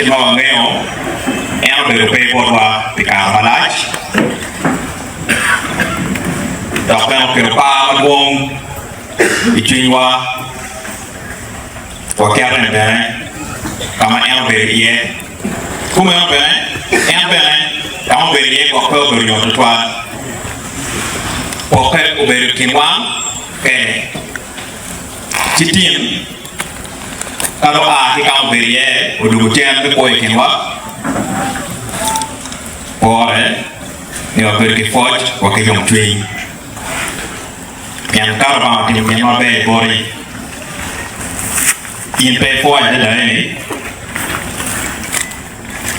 Kit ma wangeyo, en obedo pe botwa pi kare malac, dok bene okelo par madwong i cwinywa. Waketone bene ka ma en obedo iye. Kumeno bene, en bene ka ma obedo iye gwok pe obedo yot tutwal. Pokke obedo i kin wan kene. Ci tin, ka dong oa ki ka ma obedo iye, odwogo cen me kwo i kinwa, pore ni wabedo ki pwoc wa ki yomcwiny. Pien ka Lubanga otimo gin maber boti, in pe ipwoyo adada ni,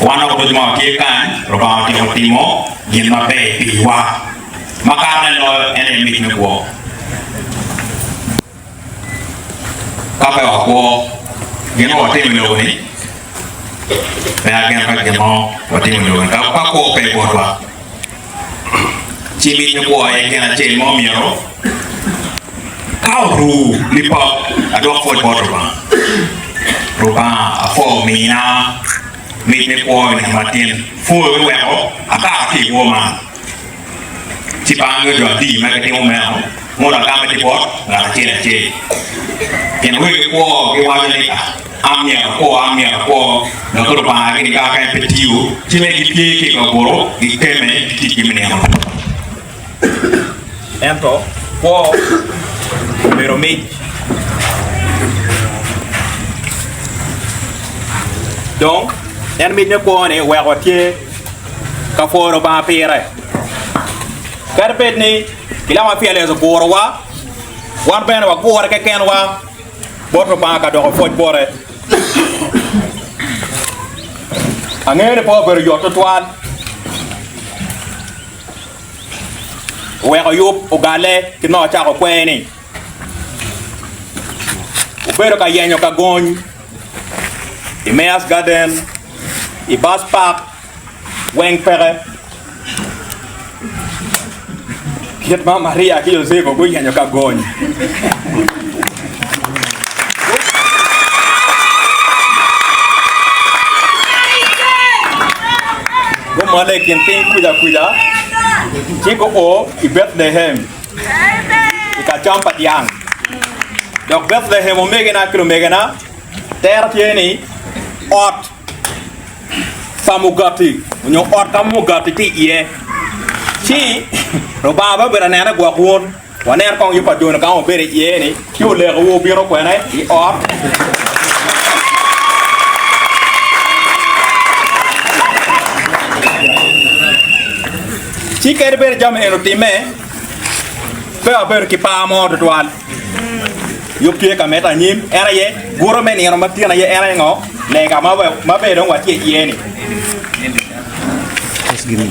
Wan woko ducu ma watye kany, Lubanga otyeko timo gin maber piwa. Makato-ne loyo en aye mic me kwo. Ka pe wakwo, gin ma watimo i lobo-ni pe ageno ka gin mo watimo i lobo-ni. Ka kwo pe botwa, ci mic me kwo aye gin acel ma omyero ka oru lipok adwok pwoc bot Lubanga. Lubanga apwo omina mic me kwo i nino matin, pwoyo me weko akato ki i kwo man. Ci pe angeyo jo adi ma gitimo meno, mono agame tye bot ngat acel acel. Pien wegi kwo giwaco ni, An myero akwo, an myero akwo, dok ki Lubanga gini ka en pe tiyo, ci mere gipye ki i kabuto, gikemme ki ticgi me nino ducu. Ento kwo obedo mic. Dong, en mic me kwo-ni weko watye ka pwoyo Lubanga pire. Kadi bed ni kilamo Fearless ogurowa, wan bene wagure kekenwa bot Lubanga ka doko pwoc bote. Angeyo ni pe obedo yot tutwal oweko yub ogalle kit ma wacako kwer-ni. Wubedo ka yenyo ka gony i Mayor's Garden, i Bus Park, weng peke. Kit ma Maria ki Yocepu guyenyo ka gony. Gumole i kin piny kuca kuca ci guo i Betlehem i ka cam pa dyang. Dok Betlehem omegina ki lumegina tero tye ni ot pa mugati nyo ot ka ma mugati tye iye. Ci Lubanga bene obedo ka nene gwok wun. Wanen kong yub pa joni ka ma wubedo iye-ni, ci olekowu obino kwene i ot. Ci kadi bed jami eni otimme, pe wabedo ki par mo tutwal. Yub tye ka medde anyim, en aye guto me nino matin aye en aye ngo? Lega ma bene dong watye iye-ni.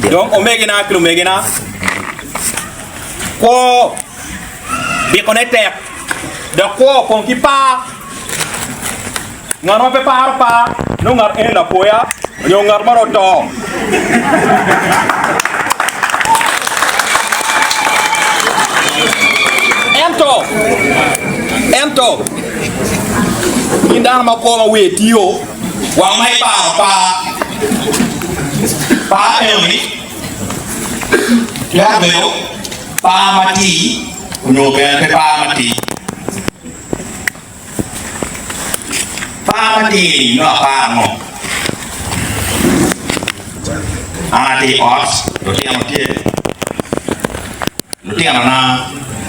Dong omegina ki lumegina, kwo bikone tek dok kwo opong ki par. Ngat ma pe paro par nongo ngat eni lapoya nyo ngat ma dong oto. Ento, ento, in dano ma kwo ma wiye tiyo, wang ma iparo par, par enoni twero bedo par matir nyo bene pe par matir. Par matir-ni nongo aparo ngo? An atye i ot, lutino tye, lutinona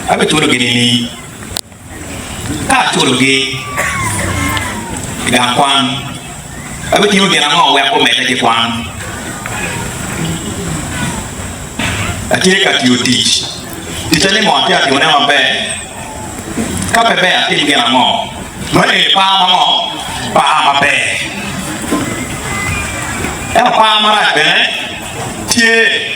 abiculogi nining? Ka aculogi i gang kwan, abitimo gin ango wek gumedde ki kwan? Atye ka tiyo tic, ticca ni mo atye ka timone maber? Ka pe ber atim gin ango? Ma eni par ma ngo? Par maber. Ento par marac bene tye.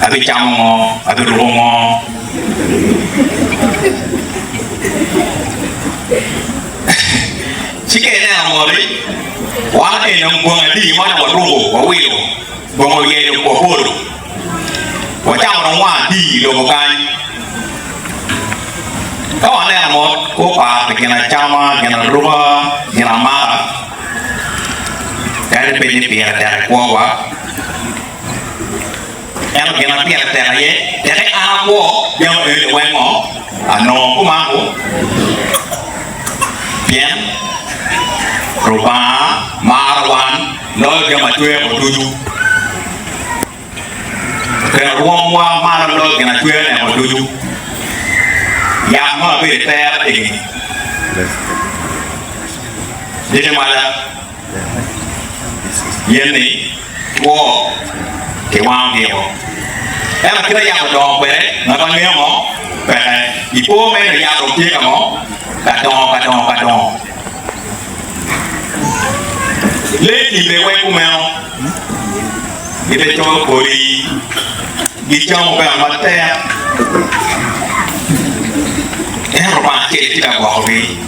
Abicamo ngo? Abiruko ngo? Ci ka ineno moti, wan eni dong bongi adi ma dong waruko, wawilo? Bongo oyeyo wabolo, wacamo dong wang adi i lobo kany. Ka waneno mot. Guparo pi ginacama, ginaruka, ginamata, kadi bed ni pire tek i kwowa. Ento gin ma pire tek aye, teke an akwo, jami eni weng ngo anongo kumako? Pien Lubanga maro wan loyo jami acweya ducu. Oketo rwomwa malo loyo ginacweya neko ducu. Yat ma abedo i tere eni diki maca yen ni two kiwango giko. Ento kit ma yat odongo kwede ngat ma ngeyo ngo peke. I po meno yat dong tye ka ngo ka dongo ka dongo ka dongo. Lee tim bene weng kumeno. Gibecoyo kodi, gicamo bene matek, ento Lubanga acel tye ka gwokogi.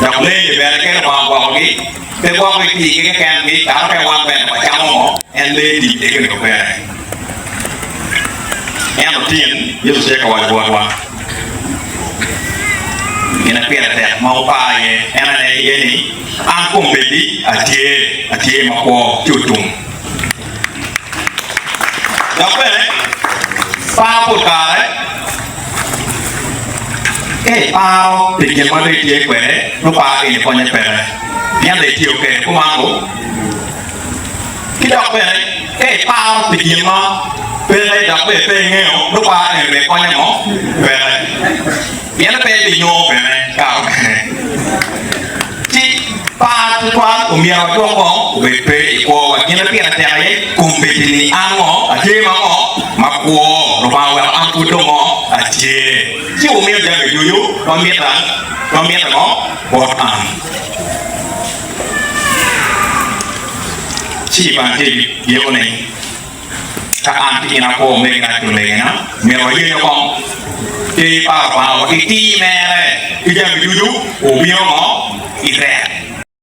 Dok lee-ni bene ka Lubanga ogwokogi, pe gwokogi pigi kekengi, kato ka wan bene wacamo ngo, en lee tim egoni bene. Ento tin, Yecu tye ka waco botwa gin ma pire tek ma wupar iye, en aye ni, An kombeddi atye, atye makwo ci otum. Dok bene, par pol kare ka iparo pi gin ma dong itye kwede, nongo par eni konye peke, pien dong itiyo kwede kuman-gu. Ki dok bene, ka iparo pi gin ma peke dok bene pe ingeyo, nongo par eni bene konye mo peke, pien pe ibinongo bene kare mukene. Ci par tutwal omyero wadwok kong obed pe i kwowa. Gin ma pire tek aye kombeddi ni an ngo atye ma ngo ma kwo, Lubanga oweko an pud dong ngo atye. Ci wumiyo jami ducu ma mitte ngo bot an. Ci bene tye i ni, Ka an ki in akwo omegina ki lumegina, myero wayenyo kong Ker pa Lubanga wa ki tir mere, ki jami ducu obino ngo i ret.